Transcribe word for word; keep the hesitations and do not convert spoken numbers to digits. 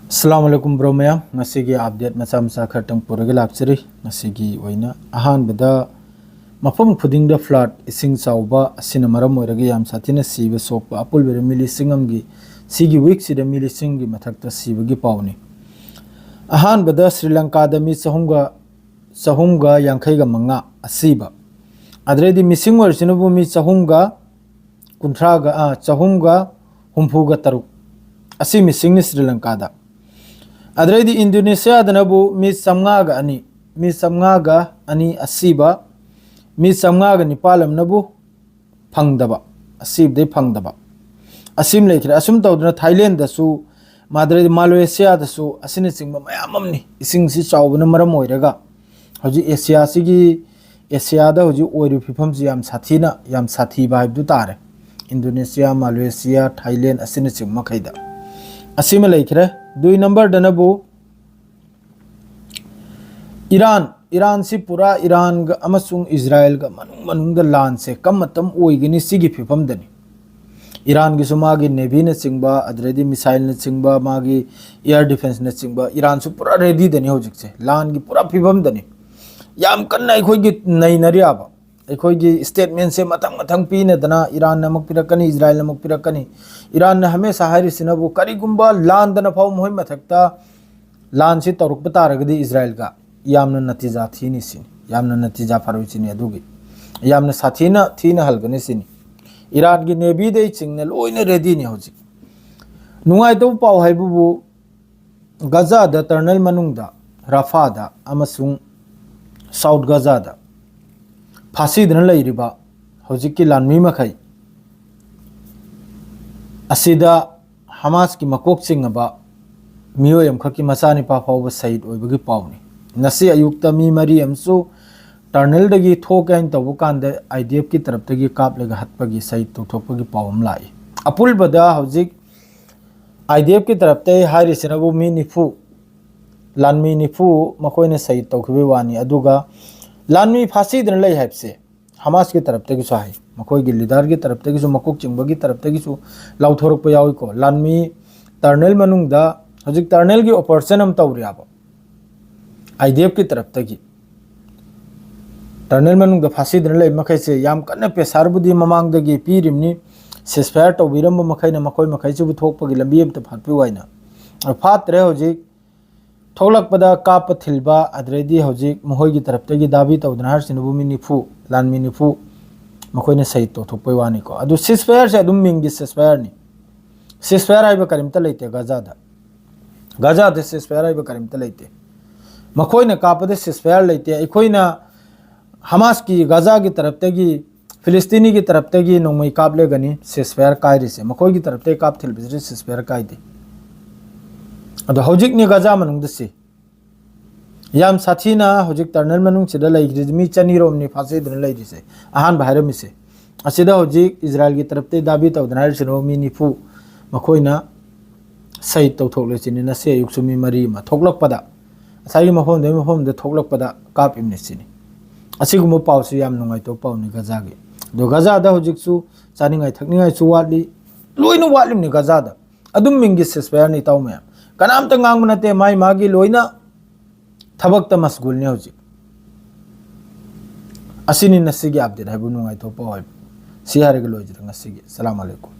ꯑꯁꯂꯥꯃꯨ ꯑꯂꯥꯏꯀꯨꯝ bro ꯃꯌꯥꯝ, ꯉꯁꯤꯒꯤ update ꯃꯆꯥ ꯃꯆꯥ ꯈꯔꯇꯪ ꯄꯨꯔꯒ ꯂꯥꯛꯆꯔꯤ꯫ ꯉꯁꯤꯒꯤ ꯑꯣꯏꯅ ꯑꯍꯥꯟꯕꯗ ꯃꯐꯝ ꯈꯨꯗꯤꯡꯗ ꯐ꯭ꯂꯠ, ꯏꯁꯤꯡ ꯆꯥꯎꯕ ꯑꯁꯤꯅ ꯃꯔꯝ ꯑꯣꯏꯔꯒ ꯌꯥꯝ ꯁꯥꯊꯤꯅ ꯁꯤꯕ ꯁꯣꯛꯄ, ꯑꯄꯨꯟꯕꯗ ꯃꯤ ꯂꯤꯁꯤꯡ ꯑꯃꯒꯤ, ꯁꯤꯒꯤ ꯋꯤꯛꯁꯤꯗ ꯃꯤ ꯂꯤꯁꯤꯡꯒꯤ ꯃꯊꯛꯇ ꯁꯤꯕꯒꯤ ꯄꯥꯎꯅꯤ꯫ ꯑꯍꯥꯟꯕꯗ ꯁ꯭ꯔꯤ ꯂꯪꯀꯥꯗ ꯃꯤ ꯆꯍꯨꯝꯒ, ꯆꯍꯨꯝꯒ ꯌꯥꯡꯈꯩꯒ ꯃꯉꯥ ꯑꯁꯤꯕ, ꯑꯗꯨꯗꯩꯗꯤ ꯃꯤꯁꯤꯡ ꯑꯣꯏꯔꯤꯁꯤꯅꯕꯨ ꯃꯤ ꯆꯍꯨꯝꯒ ꯀꯨꯟꯊ꯭ꯔꯥꯒ, ꯑ, ꯆꯍꯨꯝꯒ ꯍꯨꯝꯐꯨꯒ ꯇꯔꯨꯛ ꯑꯁꯤ ꯃꯤꯁꯤꯡꯅꯤ ꯁ꯭ꯔꯤ ꯂꯪꯀꯥꯗ꯫ ꯑꯗꯨꯗꯩꯗꯤ ꯏꯟꯗꯣꯅꯦꯁꯤꯌꯥꯗꯅꯕꯨ ꯃꯤ ꯆꯥꯝꯃꯉꯥꯒ ꯑꯅꯤ, ꯃꯤ ꯆꯥꯝꯃꯉꯥꯒ ꯑꯅꯤ ꯑꯁꯤꯕ, ꯃꯤ ꯆꯥꯝꯃꯉꯥꯒ ꯅꯤꯄꯥꯜ ꯑꯃꯅꯕꯨ ꯐꯪꯗꯕ, ꯑꯁꯤꯕꯗꯩ ꯐꯪꯗꯕ, ꯑꯁꯤꯃ ꯂꯩꯈ꯭ꯔꯦ꯫ ꯑꯁꯨꯝ ꯇꯧꯗꯅ ꯊꯥꯏꯂꯦꯟꯗꯁꯨ, ꯃꯥꯗ꯭ꯔꯩ ꯃꯥꯂꯦꯁꯤꯌꯥꯗꯁꯨ ꯑꯁꯤꯅꯆꯤꯡꯕ ꯃꯌꯥꯝ ꯑꯃꯅꯤ꯫ ꯏꯁꯤꯡꯁꯤ ꯆꯥꯎꯕꯅ ꯃꯔꯝ ꯑꯣꯏꯔꯒ ꯍꯧꯖꯤꯛ ꯑꯦꯁꯤꯌꯥꯁꯤꯒꯤ, ꯑꯦꯁꯤꯌꯥꯗ ꯍꯧꯖꯤꯛ ꯑꯣꯏꯔꯤꯕ ꯐꯤꯕꯝꯁꯤ ꯌꯥꯝ ꯁꯥꯊꯤꯅ, ꯌꯥꯝ ꯁꯥꯊꯤꯕ ꯍꯥꯏꯕꯗꯨ ꯇꯥꯔꯦ꯫ ꯏꯟꯗꯣꯅꯦꯁꯤꯌꯥ, ꯃꯥꯂꯦꯁꯤꯌꯥ, ꯊꯥꯏꯂꯦꯟ ꯑꯁꯤꯅꯆꯤꯡꯕ ꯃꯈꯩꯗ꯫ ꯑꯁꯤꯃ ꯂꯩꯈ꯭ꯔꯦ꯫ ꯗꯨꯏ ꯅꯝꯕꯔꯗꯅꯕꯨ ꯏꯔꯥꯟ, ꯏꯔꯥꯟꯁꯤ ꯄꯨꯔꯥ ꯏꯔꯥꯟꯒ ꯑꯃꯁꯨꯡ ꯏꯖꯔꯥꯌꯦꯜꯒ ꯃꯅꯨꯡ ꯃꯅꯨꯡꯗ ꯂꯥꯟꯁꯦ ꯀꯝ ꯃꯇꯝ ꯑꯣꯏꯒꯅꯤ, ꯁꯤꯒꯤ ꯐꯤꯕꯝꯗꯅꯤ꯫ ꯏꯔꯥꯟꯒꯤꯁꯨ ꯃꯥꯒꯤ ꯅꯦꯚꯤꯅꯆꯤꯡꯕ, ꯑꯗꯨꯗꯩꯗꯤ ꯃꯤꯁꯥꯏꯜꯅꯆꯤꯡꯕ, ꯃꯥꯒꯤ ꯑꯦꯌꯔ ꯗꯤꯐꯦꯟꯁꯅꯆꯤꯡꯕ, ꯏꯔꯥꯟꯁꯨ ꯄꯨꯔꯥ ꯔꯦꯗꯤꯗꯅꯤ ꯍꯧꯖꯤꯛꯁꯦ, ꯂꯥꯟꯒꯤ ꯄꯨꯔꯥ ꯐꯤꯕꯝꯗꯅꯤ꯫ ꯌꯥꯝ ꯀꯟꯅ ꯑꯩꯈꯣꯏꯒꯤ ꯅꯩꯅꯔꯤꯕ, ꯑꯩꯈꯣꯏꯒꯤ ꯁ꯭ꯇꯦꯠꯃꯦꯟꯁꯦ ꯃꯊꯪ ꯃꯊꯪ ꯄꯤꯅꯗꯅ ꯏꯔꯥꯟꯅ ꯑꯃꯨꯛ ꯄꯤꯔꯛꯀꯅꯤ, ꯏꯖꯔꯥꯌꯦꯜꯅ ꯑꯃꯨꯛ ꯄꯤꯔꯛꯀꯅꯤ꯫ ꯏꯔꯥꯟꯅ ꯍꯃꯦꯁꯥ ꯍꯥꯏꯔꯤꯁꯤꯅꯕꯨ ꯀꯔꯤꯒꯨꯝꯕ ꯂꯥꯟꯗꯅ ꯐꯥꯎ ꯃꯈꯣꯏ ꯃꯊꯛꯇ ꯂꯥꯟꯁꯤ ꯇꯧꯔꯛꯄ ꯇꯥꯔꯒꯗꯤ ꯏꯖꯔꯥꯌꯦꯜꯒ ꯌꯥꯝꯅ ꯅꯇꯤꯖꯥ ꯊꯤꯅꯤ ꯁꯤꯅꯤ, ꯌꯥꯝꯅ ꯅꯇꯤꯖꯥ ꯐꯔꯣꯏ ꯁꯤꯅꯤ, ꯑꯗꯨꯒꯤ ꯌꯥꯝꯅ ꯁꯥꯊꯤꯅ ꯊꯤꯅ ꯍꯜꯒꯅꯤ ꯁꯤꯅꯤ꯫ ꯏꯔꯥꯟꯒꯤ ꯅꯦꯚꯤꯗꯩ ꯆꯤꯡꯅ ꯂꯣꯏꯅ ꯔꯦꯗꯤꯅꯤ ꯍꯧꯖꯤꯛ꯫ ꯅꯨꯡꯉꯥꯏꯇꯕ ꯄꯥꯎ ꯍꯥꯏꯕꯕꯨ ꯒꯖꯥꯗ, ꯇꯔꯅꯦꯜ ꯃꯅꯨꯡꯗ, ꯔꯥꯐꯥꯗ ꯑꯃꯁꯨꯡ ꯁꯥꯎꯠ ꯒꯖꯥꯗ ꯐꯥꯁꯤꯗꯨꯅ ꯂꯩꯔꯤꯕ ꯍꯧꯖꯤꯛꯀꯤ ꯂꯥꯟꯃꯤ ꯃꯈꯩ ꯑꯁꯤꯗ ꯍꯃꯥꯁꯀꯤ ꯃꯀꯣꯛ ꯆꯤꯡꯉꯕ ꯃꯤꯑꯣꯏ ꯑꯃꯈꯛꯀꯤ ꯃꯆꯥꯅꯤꯄꯥ ꯐꯥꯎꯕ ꯁꯍꯤꯗ ꯑꯣꯏꯕꯒꯤ ꯄꯥꯎꯅꯤ꯫ ꯉꯁꯤ ꯑꯌꯨꯛꯇ ꯃꯤ ꯃꯔꯤ ꯑꯃꯁꯨ ꯇꯔꯅꯦꯜꯗꯒꯤ ꯊꯣꯛꯀꯦ ꯍꯥꯏꯅ ꯇꯧꯕ ꯀꯥꯟꯗ ꯑꯥꯏ ꯗꯤ ꯑꯦꯐꯀꯤ ꯇꯔꯞꯇꯒꯤ ꯀꯥꯞꯂꯒ ꯍꯠꯄꯒꯤ, ꯁꯍꯤꯗ ꯇꯧꯊꯣꯛꯄꯒꯤ ꯄꯥꯎ ꯑꯃ ꯂꯥꯛꯏ꯫ ꯑꯄꯨꯟꯕꯗ ꯍꯧꯖꯤꯛ ꯑꯥꯏ ꯗꯤ ꯑꯦꯐꯀꯤ ꯇꯔꯞꯇꯒꯤ ꯍꯥꯏꯔꯤꯁꯤꯅꯕꯨ ꯃꯤ ꯅꯤꯐꯨ, ꯂꯥꯟꯃꯤ ꯅꯤꯐꯨ ꯃꯈꯣꯏꯅ ꯁꯍꯤꯗ ꯇꯧꯈꯤꯕꯒꯤ ꯋꯥꯅꯤ꯫ ꯑꯗꯨꯒ ꯂꯥꯟꯃꯤ ꯐꯥꯁꯤꯗꯅ ꯂꯩ ꯍꯥꯏꯕꯁꯦ ꯍꯃꯥꯁꯀꯤ ꯇꯔꯞꯇꯒꯤꯁꯨ ꯍꯥꯏ, ꯃꯈꯣꯏꯒꯤ ꯂꯤꯗꯔꯒꯤ ꯇꯔꯞꯇꯒꯤꯁꯨ, ꯃꯀꯣꯛ ꯆꯤꯡꯕꯒꯤ ꯇꯔꯞꯇꯒꯤꯁꯨ ꯂꯥꯎꯊꯣꯔꯛꯄ ꯌꯥꯎꯏꯀꯣ꯫ ꯂꯥꯟꯃꯤ ꯇꯔꯅꯦꯜ ꯃꯅꯨꯡꯗ ꯍꯧꯖꯤꯛ ꯇꯅꯦꯜꯒꯤ ꯑꯣꯄꯔꯦꯁꯟ ꯑꯃ ꯇꯧꯔꯤꯕ, ꯑꯥꯏ ꯗꯤ ꯑꯦꯐꯀꯤ ꯇꯔꯞꯇꯒꯤ꯫ ꯇꯅꯦꯜ ꯃꯅꯨꯡꯗ ꯐꯥꯁꯤꯗꯨꯅ ꯂꯩꯕ ꯃꯈꯩꯁꯦ ꯌꯥꯝ ꯀꯟꯅ ꯄ꯭ꯔꯦꯁꯔꯕꯨꯗꯤ ꯃꯃꯥꯡꯗꯒꯤ ꯄꯤꯔꯤꯕꯅꯤ, ꯁꯤꯁꯐꯥꯌꯔ ꯇꯧꯕꯤꯔꯝꯕ ꯃꯈꯩꯅ ꯃꯈꯣꯏ ꯃꯈꯩꯁꯤꯕꯨ ꯊꯣꯛꯄꯒꯤ ꯂꯝꯕꯤ ꯑꯝꯇ ꯐꯥꯠꯄꯤꯌꯨ ꯍꯥꯏꯅ꯫ ꯑꯗꯨ ꯐꯥꯠꯇ꯭ꯔꯦ꯫ ꯍꯧꯖꯤꯛ ꯊꯣꯛꯂꯛꯄꯗ ꯀꯥꯞꯄ ꯊꯤꯟꯕ, ꯑꯗꯨꯗꯩꯗꯤ ꯍꯧꯖꯤꯛ ꯃꯈꯣꯏꯒꯤ ꯇꯔꯞꯇꯒꯤ ꯗꯥꯕꯤ ꯇꯧꯗꯅ ꯍꯥꯏꯔꯤꯁꯤꯅꯕꯨ ꯃꯤ ꯅꯤꯐꯨ, ꯂꯥꯟꯃꯤ ꯅꯤꯐꯨ ꯃꯈꯣꯏꯅ ꯁꯍꯤꯗ ꯇꯧꯊꯣꯛꯄꯩ ꯋꯥꯅꯤꯀꯣ꯫ ꯑꯗꯨ ꯁꯤꯁꯐꯥꯌꯔꯁꯦ ꯑꯗꯨꯝ ꯃꯤꯡꯒꯤ ꯁꯤꯁꯐꯥꯌꯔꯅꯤ꯫ ꯁꯤꯁꯐꯥꯌꯔ ꯍꯥꯏꯕ ꯀꯔꯤꯝꯇ ꯂꯩꯇꯦ ꯒꯖꯥꯗ꯫ ꯒꯖꯥꯗ ꯁꯤꯁꯐꯥꯌꯔ ꯍꯥꯏꯕ ꯀꯔꯤꯝꯇ ꯂꯩꯇꯦ꯫ ꯃꯈꯣꯏꯅ ꯀꯥꯞꯄꯗ ꯁꯤꯁꯐꯥꯌꯔ ꯂꯩꯇꯦ꯫ ꯑꯩꯈꯣꯏꯅ ꯍꯃꯥꯁꯀꯤ, ꯒꯖꯥꯒꯤ ꯇꯔꯞꯇꯒꯤ, ꯐꯤꯂꯤꯁꯇꯤꯅꯤꯒꯤ ꯇꯔꯞꯇꯒꯤ ꯅꯣꯡꯃꯩ ꯀꯥꯞꯂꯒꯅꯤ ꯁꯤꯁꯐꯥꯌꯔ ꯀꯥꯏꯔꯤꯁꯦ꯫ ꯃꯈꯣꯏꯒꯤ ꯇꯔꯞꯇꯒꯤ ꯀꯥꯞ ꯊꯤꯜꯕꯁꯤꯗ ꯁꯤꯁꯐꯥꯌꯔ ꯀꯥꯏꯗꯦ꯫ ꯑꯗꯣ ꯍꯧꯖꯤꯛꯅꯤ ꯒꯖꯥ ꯃꯅꯨꯡꯗ ꯁꯤ ꯌꯥꯝ ꯁꯥꯊꯤꯅ ꯍꯧꯖꯤꯛ ꯇꯅꯦꯜ ꯃꯅꯨꯡꯁꯤꯗ ꯂꯩꯈ꯭ꯔꯤꯁꯦ ꯃꯤ ꯆꯅꯤꯔꯣꯝꯅꯤ ꯐꯥꯁꯤꯗꯨꯅ ꯂꯩꯔꯤꯁꯦ꯫ ꯑꯍꯥꯟꯕ ꯍꯥꯏꯔꯝꯃꯤꯁꯦ꯫ ꯑꯁꯤꯗ ꯍꯧꯖꯤꯛ ꯏꯖꯔꯥꯏꯜꯒꯤ ꯇꯔꯞꯇꯒꯤ ꯗꯥꯕꯤ ꯇꯧꯗꯅ ꯍꯥꯏꯔꯤꯁꯤꯅ ꯃꯤ ꯅꯤꯐꯨ ꯃꯈꯣꯏꯅ ꯁꯍꯤꯗ ꯇꯧꯊꯣꯛꯂꯦ ꯁꯤꯅꯤ꯫ ꯉꯁꯤ ꯑꯌꯨꯛꯁꯨ ꯃꯤ ꯃꯔꯤ ꯑꯃ ꯊꯣꯛꯂꯛꯄꯗ, ꯉꯁꯥꯏꯒꯤ ꯃꯐꯝꯗꯒꯤ ꯃꯐꯝꯗ ꯊꯣꯛꯂꯛꯄꯗ ꯀꯥꯞꯄꯤꯕꯅꯤ ꯁꯤꯅꯤ꯫ ꯑꯁꯤꯒꯨꯝꯕ ꯄꯥꯎꯁꯤ ꯌꯥꯝ ꯅꯨꯡꯉꯥꯏꯇꯕ ꯄꯥꯎꯅꯤ ꯒꯖꯥꯒꯤ꯫ ꯑꯗꯣ ꯒꯖꯥꯗ ꯍꯧꯖꯤꯛꯁꯨ ꯆꯥꯅꯤꯡꯉꯥꯏ ꯊꯛꯅꯤꯡꯉꯥꯏꯁꯨ ꯋꯥꯠꯂꯤ, ꯂꯣꯏꯅ ꯋꯥꯠꯂꯤꯕꯅꯤ ꯒꯖꯥꯗ꯫ ꯑꯗꯨꯝ ꯃꯤꯡꯒꯤ ꯁꯤꯁꯐꯥꯌꯔꯅꯤ ꯏꯇꯥꯎ ꯃꯌꯥꯝ, ꯀꯅꯥꯝꯇ ꯉꯥꯡꯕ ꯅꯠꯇꯦ, ꯃꯥꯏ ꯃꯥꯒꯤ ꯂꯣꯏꯅ ꯊꯕꯛꯇ ꯃꯁꯒꯨꯜꯅꯤ ꯍꯧꯖꯤꯛ꯫ ꯑꯁꯤꯅꯤ ꯉꯁꯤꯒꯤ ꯑꯞꯗꯦꯠ ꯍꯥꯏꯕꯨ, ꯅꯨꯡꯉꯥꯏꯊꯣꯛꯄ ꯍꯥꯏꯕꯨ꯫ ꯁꯤ ꯍꯥꯏꯔꯒ ꯂꯣꯏꯖꯔꯦ ꯉꯁꯤꯒꯤ꯫ ꯑꯁꯂꯥꯃꯨ ꯑꯂꯩꯀꯨꯝ꯫